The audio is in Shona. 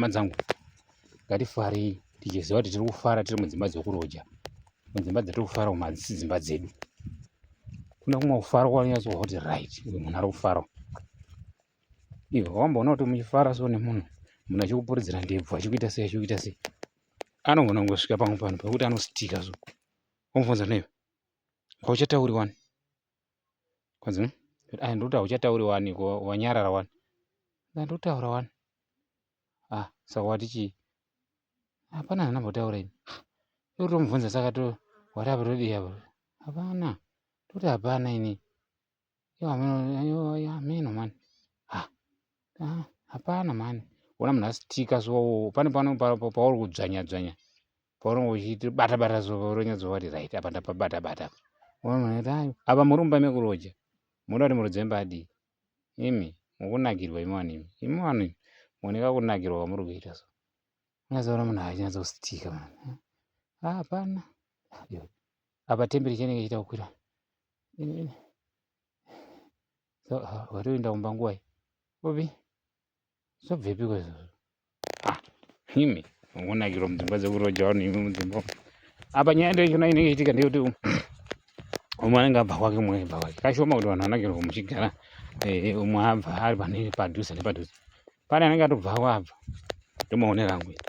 Hama dzangu, ngatifarei tichiziva kuti tiri kufara tiri mudzimba dzekuroja. Mudzimba dzatiri kufara umu hadzisi dzimba dzedu. Kuna kumwe kufara kwaunonyatsohwa kuti right, uyu munhu ari kufara. Iwe wamboona kuti muchifara so nemunhu, munhu achikupuridzira ndebvu achikuita sei achikuita sei. Anogona kungosvika pamwe panhu pekuti anostika so. Womubvunza newe, hauchatauri wani? Kwanzi aya ndikuti hauchatauri wani wanyarara wani. Ndandotaura wani. Ah, saka wati chii? Hapana handambotaura ini. Iwe utomubvunza saka to wati apa todii apa? Hapana. Toti hapana ini. Iwe hameno hameno mani. Ah, ah, hapana mani. Ona munhu asitika so pane pano pauri kudzvanya dzvanya. Paunenge uchiti bata bata so paunonyatso wati right apa ndapabata bata apa. Ona munhu ati ayo apa muri mumba mekuroja. Munoda kuti murodze mba adii? Imi mukunakirwa imi vanhu imi. Imi vanhu imi mune kakunakirwa kwamuri kuita so. Unozoona munhu achinatsa kusitika mani. Ah, hapana. Apa temperature inenge ichiita kukwira. So, watoenda kumba nguwai? Upi? Zvabvepiko izvozvo? Ah, imi ungonakirwa mudzimba dzekuroja vanhu imi mudzimba umu. Apa nyaya ndeyechona inenge ichiitika ndeyekuti umwe anenge abva kwake umwe abva kwake. Kashoma kuti vanhu vanakirwa muchigara eh, umwe abva ari pane padhuze nepadhuze. Pane anenge atobva kwabva. Ndomaonero angu ini.